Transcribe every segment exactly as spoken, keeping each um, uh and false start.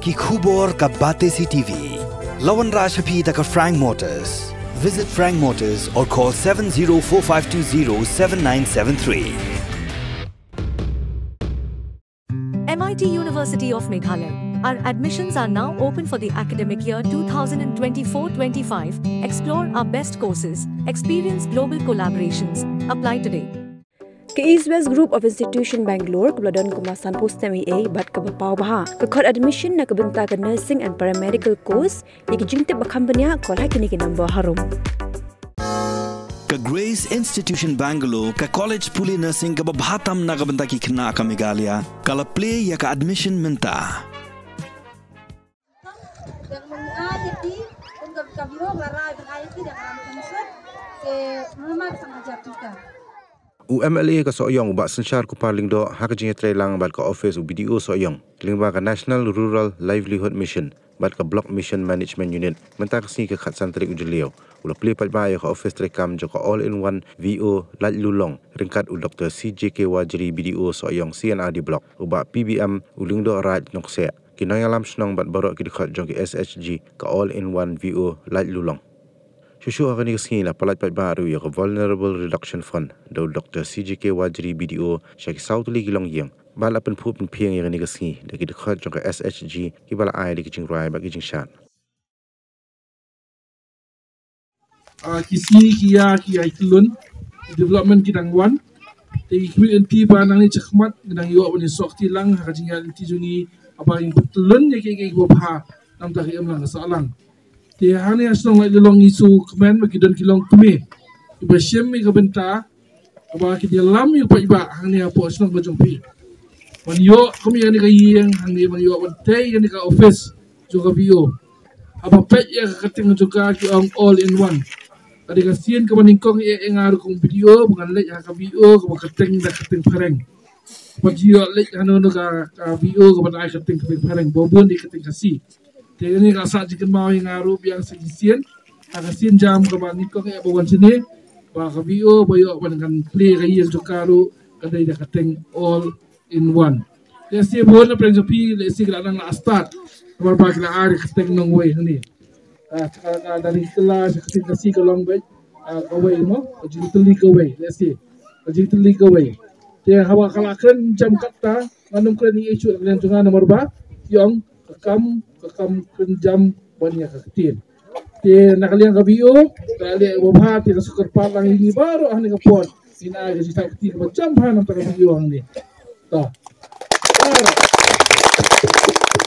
Ki khubor ka Batesi T V. La wanrah sha phi da ka Frank Motors. Visit Frank Motors or call seven zero four five two zero seven nine seven three. M I T University of Meghalaya. Our admissions are now open for the academic year two thousand twenty-four twenty-five. Explore our best courses, experience global collaborations. Apply today. Ka East West Group of Institution Bangalore, kaba la don kumba sanphew snem eiei bad kaba paw bha, ka khot admission na ka bynta ka nursing and paramedical course. Ïa ki jingtip ba kham bniah, call ha kine ki number harum. Ka Grace Institution Bangalore, ka college pule nursing kaba bha tam na ka bynta ki khynnah ka Meghalaya, ka la plie ïa ka admission mynta. U M L A ka Sohiong, u Bah Synshar Kupar Lyngdoh, ha ka jingïatreilang bad ka office u B D O Sohiong lyngba ka National Rural Livelihood Mission bad ka Block Mission Management Unit, mynta ka sngi ka khatsan tarik u Jylliew, u la plie paidbah ïa ka office treikam jong ka All-in-One V O Laitlulong, ryngkat u Doktor C J K Wajri, B D O Sohiong C and R D Block, u Bah P B M u Lyngdoh Raj Nongkseh, ki nongïalam shnong bad baroh ki dkhot jong ki S H G ka All-in-One V O Laitlulong. Shuh shuh ha kane ka sngi la pyllait paidbah ruh ïa ka Vulnerable Reduction Fund da u Doktor C J K Wajri, B D O, sha ki saw tylli ki longïing, bad la pynphuh pynphieng ïa kane ka sngi da ki dkhot jong ka S H G kiba la ai da ki jingrwai bad ki jingshad. Ah, ki sngi ki ïa ki ïa tylli ki development ki dang wan. Te ki khmih lynti ba nangne shakhmat ngi dang ïoh ban ïasoh kti lang ha ka jingïaid lynti jong ngi, haba ngin pyntyllun ïa kiei kiei kiba bha, namar ta ka imlang ka sahlang. Te hangne ha shnong Laitlulong ngi sngewkmen ba ki don ki longkmie kiba shim ïa ka bynta, kaba kin ïalam ïa u paidbah hangne hapoh shnong ka jong phi. Ban ïoh kum ïa kane ka ïing hangne, ban ïoh ban tei ïa kane ka office jong ka V O. Haba peit ïa ka kyrteng jong ka, ki ong All in One. Ka dei ka sien kaba nyngkong eh ïa nga ruh kum V O ba ngan leit ha ka V O kaba kyrteng da ka kyrteng phareng. Ba ju ïoh leit hano hano ka, ka V O kaba dei ka kyrteng, kyrteng phareng, ba bun dei ka kyrteng Khasi. Te kane ka sah jingkynmaw ïa nga ruh biang sa shisien, ha ka sien jam kaba nyngkong eh ba wan shane, ba ka V O ba ïoh ban kan plie ka ïing jong ka ruh ka dei da ka kyrteng All in One. Lehse bun na pdeng jong phi, lehse ka la nang la start, namar ba ki la ai ka kyrteng nongwei hangne. Ah, ka, ka, dari kylla sha ka kyrteng Khasi ka long beit, ah, kawei mo, ka jingtylli kawei, lehse ka jingtylli kawei. Te haba ka la kren jam katta, ngan ym kren ïa shuh na ka liang jong nga namar ba ki ong ka kam, ka kam kren jam ban ïa ka ktien. Te na ka liang ka V O, ka leh ba bha, te ka shu kyrpad lang ïa ngi baroh hangne ka por, ngin ai ka jingthap kti kaba jam bha na ka V O hangne. To. Ar.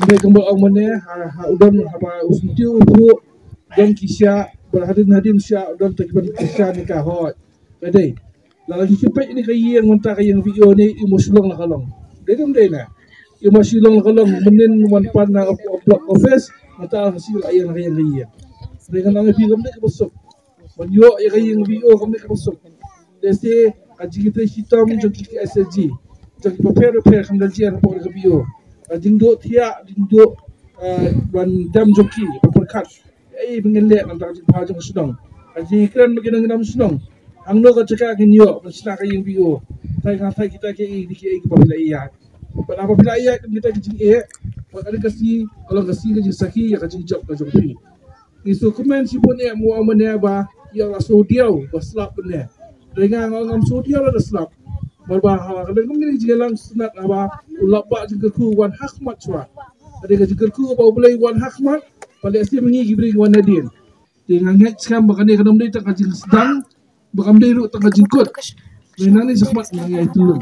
Ngi kumba ong mynne, ha, ha u don, haba u syntiew u phuh, don ki sha, ba hadien hadien sha, u don te ki ban ki sha ne ka hoi. Ka dei. Lada ngi peit ïa kane ka ïing, mynta ka ïing V O ne, i mo Shillong la ka long. Dei ne ym dei ne? I mo Shillong la ka long, mynnin wan pan na op-, op-, block office, mynta ka shu la ïing la ka ïing ka ïing. Dei, ngan ong ïa phi, kam dei kaba suk. Ban ïoh ïa ka ïing V O kam dei kaba suk. Lehse ka jingtrei shitom jong ki S H G, jong ki bapher bapher, kam da jia hapoh ka V O. Ka jingduh thiah, jingduh, eh, ban dem jong ki, ban pyrkhat. Ei, ba ngin leh namar ka jingbha jong ka shnong. Ka jingkren ba ki nongïalam shnong, hangno ka jaka ngin ïoh ban shna ka ïing V O. Trai nga trai kita kiei kiei kiba phi la ïaid. Bad haba phi la ïaid kum kita ki jingeh, bad ka dei ka sngi, ka long ka sngi ka jingsakhi ïa ka jingjop ka jong phi. Ngi sngewkmen shibun eh, mo, mo ne ba ïa la sngewdiaw ba slap ne. Trai nga nga ngam sngewdiaw lada slap. Namar ba haba ka dang kum kine ki jingïalang sngewtynnat, haba u lap ba jingkyrkhu wan ha khmat shuwa. Ka dei ka jingkyrkhu ba U Blei wan ha khmat, ba lehse ma ngi ki briew ki wan hadien. Te nga ngeit skhem ba kane kan ym dei tang ka jingsdang, ba kam dei ruh tang ka jingkut. Te nangne shakhmat nga ïai tylli.